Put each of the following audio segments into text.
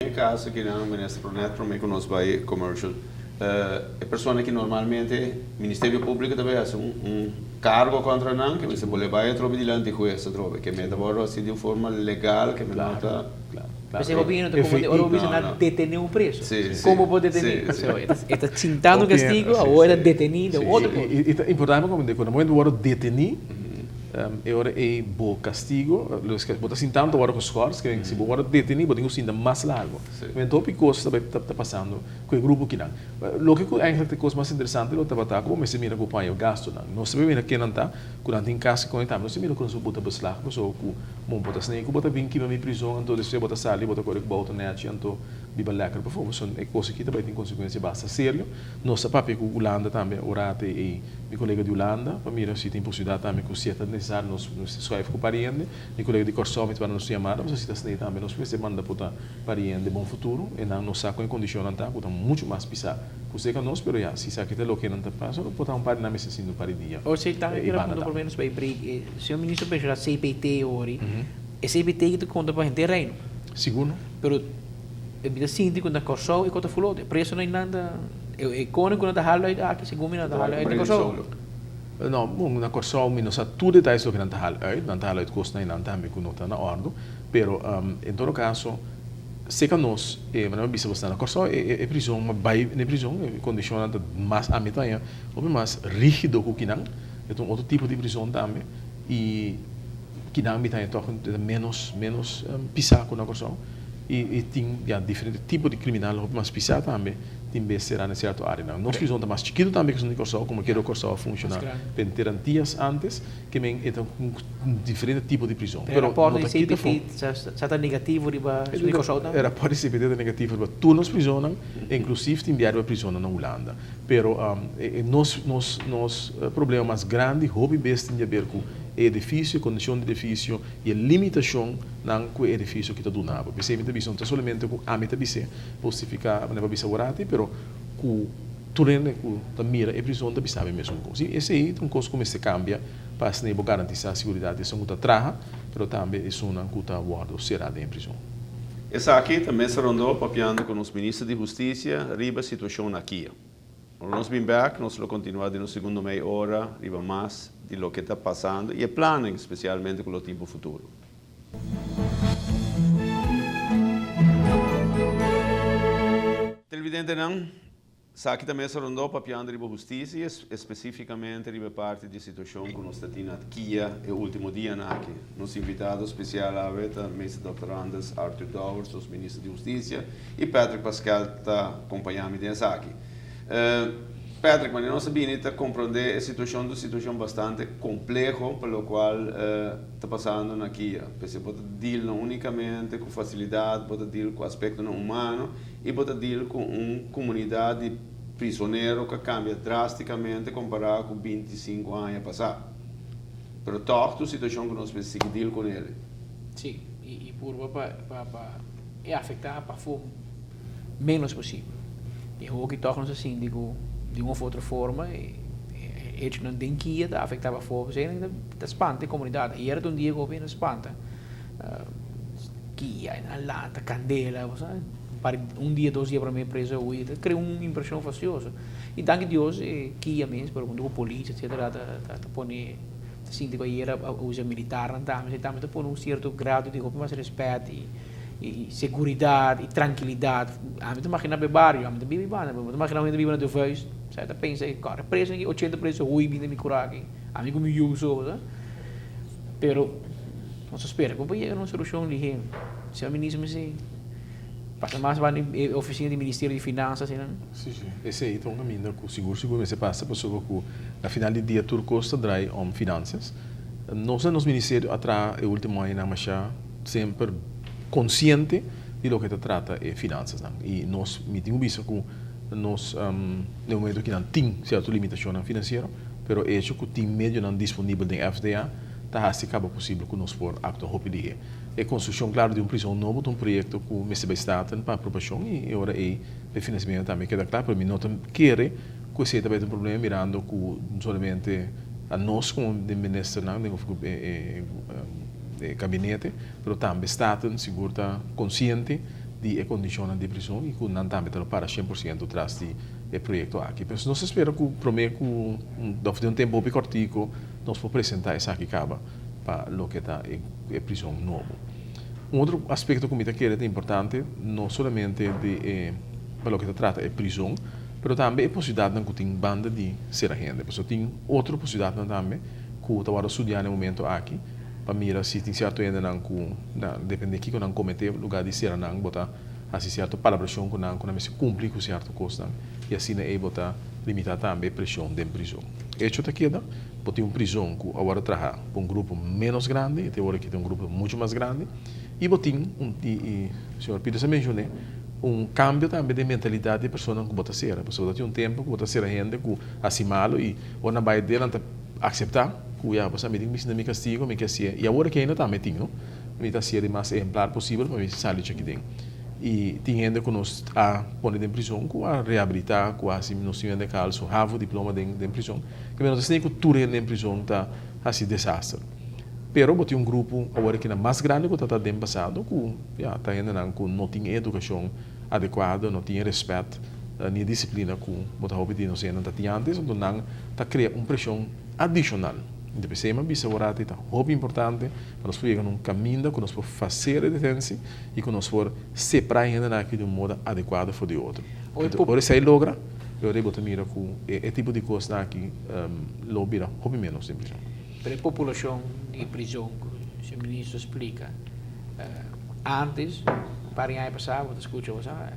E kaso ki nan Minister Pronet prome ku nos bai commercial, e persona ki normalmente Ministerio Publico ta bai hasi un kargo kontra nan ke mester bole bai atrobe dilanti hues atrobe ke meta wòrdu hasi di un forma legal ke no ta. P'esei hopi hende no ta komprende ora bo bisa nan detene un preso. Komo bo detene? E ta sintando kastigo awor e ta deteni den otro kos. I ta importante pa komprende ku na momento bo wòrdu deteni e ora ei bo kastigo, bo ta sintando ta wòrdu geschorst, si bo wòrdu deteni bo tin ku sinta mas largo. Hopi kos ta bai ta pasando ku e grupo kinan. Loke ku eigenlijk ta e kos mas interesante lo tabata ku bo mester mira ku paña gastunan. Nos ta mira kennan ta ku nan tin kas ku konektá. Nos ta mira ku nos por buta beslag pasobra ku bon bo ta snei ku bo ta bin kima mi prizon anto despues bo ta sali bo ta kore ku bo outo nèchi anto biba lèker pafó. Pasobra e kos aki ta bai tin konsekuensia basta serio. Nos ta papia ku Hulanda tambe ora ta e mi kolega di Hulanda pa mira si tin posibilidat tambe ku si e ta nesesario nos mester schuif ku pariente. Mi kolega di Kòrsou mi ta manda nos un yamada pasobra si ta snei tambe nos mester manda por ta Pariente bon futuro, e nan no sa con e condicionnan ta cu ta mucho mas pisa cu seca nos, pero ya, si esaki ta loke nan ta pasa, lo por ta un par di nan mester sinti un par di dia O sea, tambe e quiero banda punto por tambe. menos pa e break, e señor ministro menciona CPT ori, e CPT ki ta conta pa henter reino. Sigur no. Pero e mi ta sinti cu na Corsou e cos ta full otro, e preso nan nan ta, e conen cu nan ta hala uit aki, segun mi nan ta hala uit na Corsou. No, bon, na Corsou mi no sa tur detalles loke nan ta hala uit, nan ta hala uit cosnan y nan tambe cu no ta na ordo. Pero en todo caso seca nos e manera mi bisa bo sta na Corsou e prison mi a bay na e prison e condicionnan ta mas ami ta haña hopi mas rigido cu kinan e ta un otro tipo di prison tambe y kinan mi ta haña toch e ta menos menos pisa cu na Corsou y tin ya diferente tipo di criminal hopi mas pisa tambe tin bes sera na cierto areanan nos prison ta mas chikito tambe cu esun di Corsou como kero Corsou a funciona den Antillas antes. Ke men e ta un diferente tipo di prizon. Pero e rapòrt di CPT sa ta negativo riba esun di Kòrsou tambe? E rapòrt di CPT ta negativo riba tur nos prizonnan, inklusief tin bia riba prizonnan na Hulanda. Pero nos nos nos problema mas grandi hopi bes tin di aber ku e edifisio, e kondishon di edifisio i e limitashonnan ku e edifisio ki ta duna bo. P'esei mi ta bisa no ta solamente ku ami ta bis'é pa hustifiká manera pa bisa aworati, pero ku. Tur hende ku ta mira e prizon ta bisa e mesun kos. I esei ta un kos ku mester kambia pa asina bo garantisá siguridat di esun ku ta traha, pero tambe esunnan ku ta wòrdu será den e prizon. Esaki ta mesa rondó papiando ku nos Minister di Hustisia riba e situashon na Kia. Ora nos bin bèk nos lo kontinuá den nos segundo mei ora riba mas di loke ta pasando i e plannan spesialmente ku lo tin pa futuro. Televidentenan, saki ta mesa rondó papiando riba hustisia i espesífikamente riba e parti di situashon ku nos ta tin na Kia e último dianan aki. Nos invitado spesial awe ta Meester Dòkter Anders Arthur Dowers, nos Minister di Hustisia, i Patrick Pascal ta kompañá mi den esaki. Patrick, manera nos a bini ta komprondé e situashon ta un situashon bastante kompleho pa lokual ta pasando na Kia. P'esei bo ta deal no unicamente cu facilidad, bo ta deal cu aspectonan humano y bo ta deal cu un comunidad di prisonero cu a cambia drasticamente compara cu 25 aña pasa. Pero toch ta un situacion cu nos mester sigui deal cu el. Sí, y purba pa pa e afecta pafó menos posibel. E hoki toch nos a sinti cu di un of otro forma e hechonan den kia ta afecta pafó. P'esei nan ta spanta e comunidad. Ayer ta un dia cu hopi hende a spanta. Kia, nan lanta candela, bo sa. Un dia, dos dia prome preso a hui. Ta crea un impresion fastioso. Y danki Dios e kia mes, pero hunto cu polis etcetera ta pone, ta sinti cu ayer a usa militarnan tambe. Esei tambe ta pone un cierto grado di hopi mas respet y. I seguridat i trankilidat. Ami ta magina pa e bario, ami ta biba i banda, pero bo ta magina un hende biba na Duveus, sa ta pensa e kòrda preso aki, ochenta preso hui bini mi kura aki, ami ku mi yu so, bo sa. Pero nos ta spera ku por yega na un solushon lihé. Señor Minister mester pasa mas banda di e ofisina di Ministerio di Finansa asina. Si, si. Esei ta un kaminda ku sigur sigur mester pasa pasobra ku na final di dia tur kos ta drai om finansias. Nos na nos ministerio a traha e ultimo añanan masha. Semper konsiente di loke ta trata e finansasnan. I nos, mi tin ku bisa ku nos den momento aki nan tin sierto limitashonnan finansiero, pero e hecho ku tin medionan disponibel den FDA ta hasi kaba posibel ku nos por aktua hopi lihé. E konstrukshon klaro di un prison nobo ta un proyekto ku mester bai Staten pa aprobashon i e ora ei e finansiamentu tambe keda kla, pero mi no ta kere ku esei ta bai ta un problema mirando ku solamente anos komo den ministernan den e. E gabinete, pero tambe Staten sigur ta konsiente di. di e kondishonnan di prison i ku nan tambe ta lo para 100% tras di e proyekto aki. Pues nos ta spera ku promé ku òf den un tempu hopi kòrtiku nos por presentá esaki kaba pa loke ta e prison nobo. Un otro aspekto ku mi ta kere ta importante no solamente di e pa loke ta trata e prison pero tambe e posibilidatnan ku tin banda di sera hende pasobra tin otro posibilidatnan tambe ku ta wòrdu studiá na e momento aki pa mira si tin sierto hendenan ku na depende kiko nan kometé lugar di sera nan bo ta hasi sierto palabrashon ku nan ku nan mester kumpli ku sierto kosnan i asina ei bo ta limitá tambe e preshon den prizon. Echo ta keda bo tin un prizon ku a wòrdu traha pa un grupo ménos grandi i te ora aki ta un grupo muchu mas grandi i bo tin un i señor Peters a menshoné un kambio tambe den mentalidat di e personanan ku bo ta sera pasobra ta tin un tempu ku bo ta sera hende ku hasi malu i ora nan bai den nan ta Acepta cu ya pasobra mi tin cu bisinta mi castigo, mi ke hacié y awor aki ainda tambe tin no, mi ta hacié di mas ehemplar posibel pa mi sali djaki den. Y tin hende cu nos a pone den prison cu a rehabilita, cu a haci, nos tin hende cu a haal su havo diploma den den prison, ke mi no ta siña cu tur hende den prison ta haci desaster. Pero bo tin un grupo awor aki na mas grandi cu ta ta den pasado cu ya ta hendenan cu no tin e educacion adecuado, no tin e respet ni e disciplina cu bo ta hopi di nos hendenan ta tin antes, anto nan ta crea un presion adicional. Enton p'esey mi a bisa awor ati ta hopi importante pa nos por yega na un caminda cu nos por facera e detentie y cu nos por separa e hendenan aki di un moda adecuado for di otro. Enton ora esey logra, e ora ey bo ta mira cu e tipo di cosnan aki lo bira hopi menos den prison. Pero e populacion di prison cu señor ministro splica antes, un par di aña pasa bo ta scucha bo sa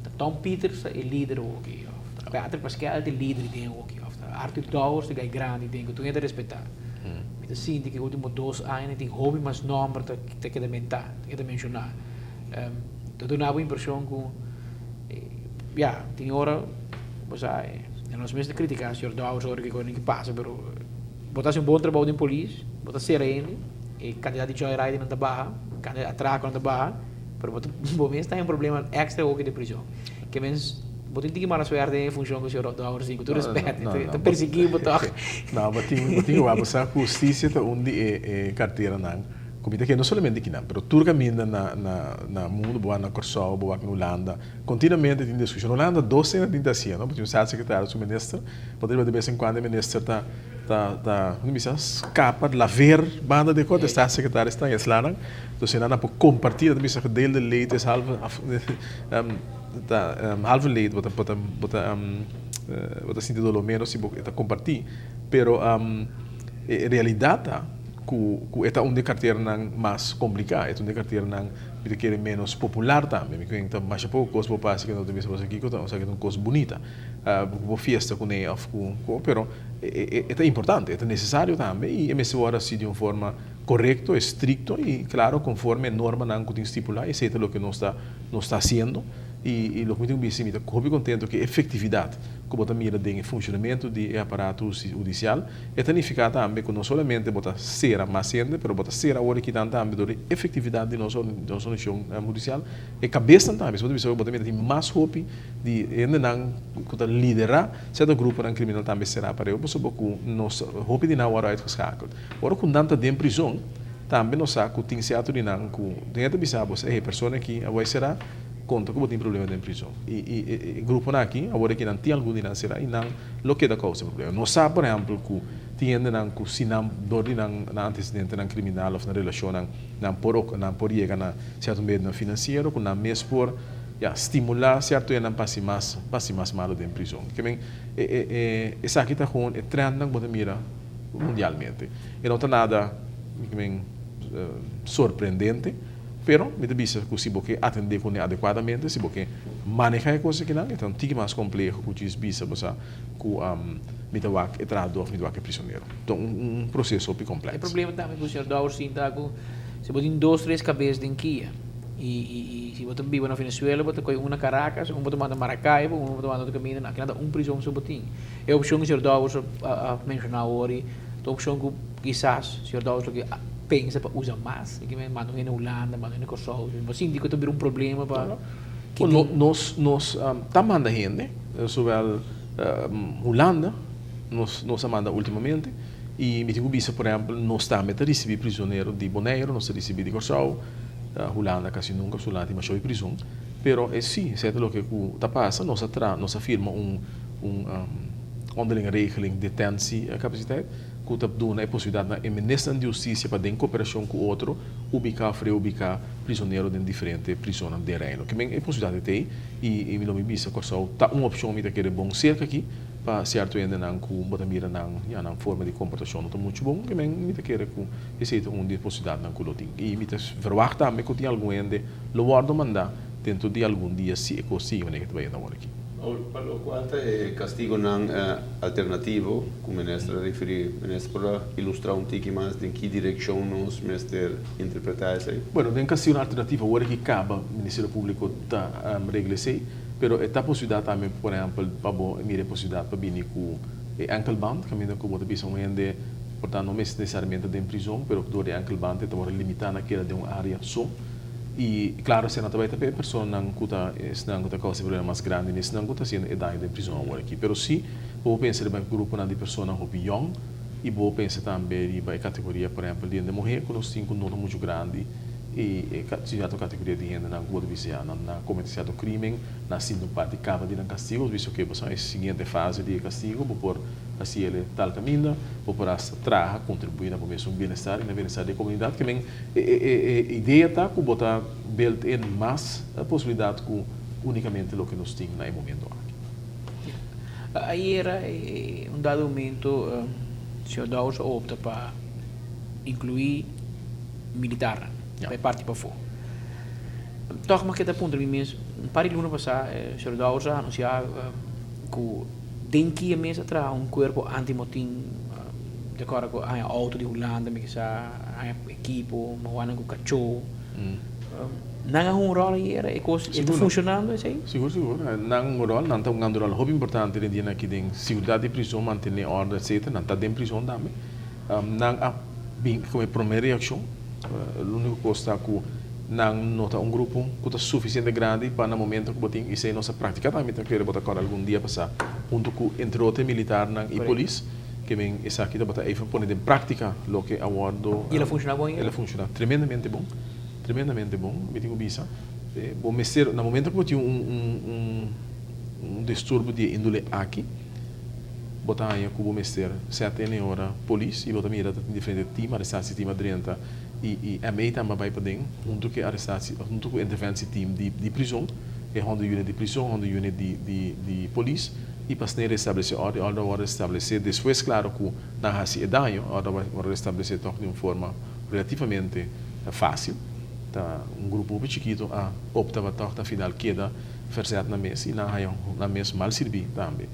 ta Tom Peters ta e lider hoki of ta Patrick Pascal ta e lider den hoki of ta Arthur Dowers ta e guy grandi den cu tur hende ta respeta. Mi ta sinti cu e ultimo dos aña tin hopi mas nomber ta keda menta, ta keda menciona. Ta duna bo impresion cu ya tin ora bo sa nos mes ta critica señor Dowers ora cu e pasa pero bo ta haci un bon trabou den polis, bo ta cera hende, e cantidad di joyriding nan ta baha, cantidad di atraconan ta baha, pero bo ta bo mes ta haña un problema extra hopi den prison. Ke mens bo tin tiki mala suerte den e funcion cu señor Dowers tin, cu tur respet, ta persegui bo toch. No, bo tin bo tin cu wak, bo sa cu husticia ta un di e carteranan cu mi ta kere no solamente kinan, pero tur caminda na na na mundo, bo wak na Corsou, bo wak na Hulanda, continuamente tin discusion. Hulanda dos cena tin ta haciendo, bo tin un staatssecretaris, un minister, Bo ta riba de bes en cuando e minister ta ta ta como bisa scapa laver banda di e staatssecretaris ta eslanan entonces nan a por comparti nan ta bisa gedeelde leed is halve ta halve leed bo ta bo ta bo ta bo ta sinti dolor menos si bo ta comparti pero e realidad ta cu cu e ta un di e carteranan mas complica e ta un di e carteranan mi ta kere menos popular tambe mi creo ta masha poco cos bo por haci cu nan ta bisa bo esaki ta un cos bunita. Bo por fiesta kuné òf ku ku pero e ta importante, e ta nesesario tambe i e mester wòrdu hasi di un forma korekto, estrikto i klaro konforme e normanan ku tin stipulá. Esei ta loke nos ta nos ta hasiendo i loke mi tin ku bisa mi ta hopi kontento ku e efektividat ku bo ta mira den e funshonamentu di e aparato hudisial. E ta nifiká tambe ku no solamente bo ta sera mas hende pero bo ta sera awor aki nan tambe dor di efektividat di nos organisashon hudisial. E kabesnan tambe, si bo ta bisa bo ta mira tin mas hopi di hendenan ku ta liderá sierto gruponan kriminal tambe será pareu pasobra ku nos hopi di nan wòrdu uitgeschakeld. Ora ku nan ta den prizon tambe nos sa ku tin sierto di nan ku den e ta bisa bo e persona aki a wòrdu será konta ku bo tin problema den prizon. I i e gruponan aki awor aki nan tin algun di nan será i nan lo keda kousa problema. Nos sa por ehèmpel ku tin hendenan ku si nan dor di nan antecedentenan kriminal òf nan relashonnan nan por nan por yega na sierto medionan finansiero ku nan mes por Ya, stimulá sierto hendenan pa hasi mas, pa hasi mas malu den prizon. Ke men, e, e, e, esaki ta gewoon e trendnan ku bo ta mira mundialmente. E no ta nada, ke men, sorprendente, pero mi ta bisa ku si bo ke atendé kuné adekuadamente, si bo ke manehá e kos akinan, e ta un tiki mas kompleho ku djis bisa bo sa ku mi ta wak e trahadó òf mi ta wak e prisonero. Ta un, un proseso hopi E kompleks. problema tambe ku señor Dowers tin ta ku si bo tin dos, tres kabes den kia, I si bo ta biba na Venezuela bo ta kohe un na Caracas, un bo ta manda Maracaibo, un bo ta manda otro kaminda, na kina ta un prizon so bo tin. E opshon ku señor Dowers a menshoná awor i ta un opshon ku kisas señor Dowers lo ke pensa pa usa mas, e ke manda un hende Hulanda, manda un hende Kòrsou, bo sinti ku ta bira un problema pa ki tin. Nos nos ta manda hende, zowel Hulanda nos nos a manda ultimamente i mi tin ku bisa por ehèmpel nos tambe ta risibí prizonero di Boneiru, nos ta risibí di Kòrsou. Hulanda kasi nunka, pasobra Hulanda tin masha hopi prizon. Pero e si, esei ta loke ku ta pasa, nos a traha, nos a firma un un onderlinge regeling detentie capaciteit ku ta duna e posibilidat na e ministernan di hustisia pa den koperashon ku otro ubiká òf reubiká prisonero den diferente prisonnan den Reino. Ke men e posibilidat ei ta ei i i mi lo mi bisa Kòrsou ta un opshon mi ta kere bon serka aki pa sierto hendenan ku bo ta mira nan ya nan forma di komportashon no ta muchu bon ke men mi ta kere ku esei ta un di e posibilidatnan ku lo tin i mi ta verwagt tambe ku tin algun hende lo wòrdu mandá dentro di algun dia si e kos sigui manera ke ta bai awor aki. Pa lokual ta e kastigonan alternativo ku minister a referí, minister por a ilustrá un tiki mas den ki direkshon nos mester interpretá esei? Bueno, den kastigonan alternativo awor aki kaba Ministerio Públiko ta regla esei, pero e ta posibilidat tambe por ehèmpel pa bo mira e posibilidat pa bini ku e enkelband kaminda ku bo ta bisa un hende por ta no mester nesesariamente den prizon pero dor di enkelband e ta wòrdu limitá na keda den un área so. I klaro esei no ta bai ta pa e personanan ku ta esnan ku ta kousa e problema mas grandi ni esnan ku ta hasiendo e daño den prizon awor aki. Pero si bo por pensa riba e gruponan di persona hopi yòn i bo por pensa tambe riba e kategoria por ehèmpel di hende muhé ku nos tin ku no ta muchu grandi i e sierto kategoria di hendenan ku bo ta bisa ya nan a komete sierto krimen, nan a sinti un parti kaba di nan kastigo, bo ta bisa oke bo sa e siguiente fase di e kastigo bo por hasi el tal kaminda, bo por hasta traha, kontribuí na bo mesun bienestar i na bienestar di e komunidat. Ke men E idea ta ku bo ta build in mas posibilidat ku unikamente loke nos tin na e momento aki. Ayera un dado momento señor Dowers a opta pa inclui militarnan pa e parti pafó. Tòg mi a keda puntra mi mes, un par di luna pasá señor Dowers a anuncia ku den kia mes a traha un kuerpo anti-motin, di akorda ku haña outo di Hulanda mi kisa. Haña ekipo, mahuanan ku kachó. Nan a hunga un ròl ayera? E kos e ta funshonando esei? Sigur, sigur. Nan hunga un ròl. Nan ta hungando un ròl hopi importante den dia aki den siguridat di prizon, mantené òrdu etsetera. Nan ta den prizon tambe. Nan a bin ku e promé reakshon. Lo úniko kos ta ku nan no ta un grupo ku ta sufisiente grandi pa na momento ku bo tin esei nos a praktiká tambe. Mi ta kere bo ta kòrda algun dia pasá huntu ku entre otro e militarnan i polis. Ke men esaki tabata even pone den práktika loke a wòrdu. I el a funshoná bon? El a funshoná tremendamente bon, tremendamente bon, mi tin ku bisa. Bo mester, na momento ku bo tin un un un disturbio di e índole aki, bo ta haña ku bo mester sèt en e ora polis i bo ta mira ta tin diferente tim, arestatie team a drenta i i MA tambe a bai paden huntu ku e arestatie, huntu ku e interventie team di di prizon, e honde unit di prizon, honde unit di di di polis. I pa asina restablesé òrdu, e òrdu a wòrdu restablesé despues, klaro ku nan a hasi e daño, e òrdu a wòrdu restablesé tòg di un forma relativamente fásil. Ta un grupo hopi chikitu a opta pa tòg na final keda verzet nan mes i nan a haña nan mes mal sirbí tambe.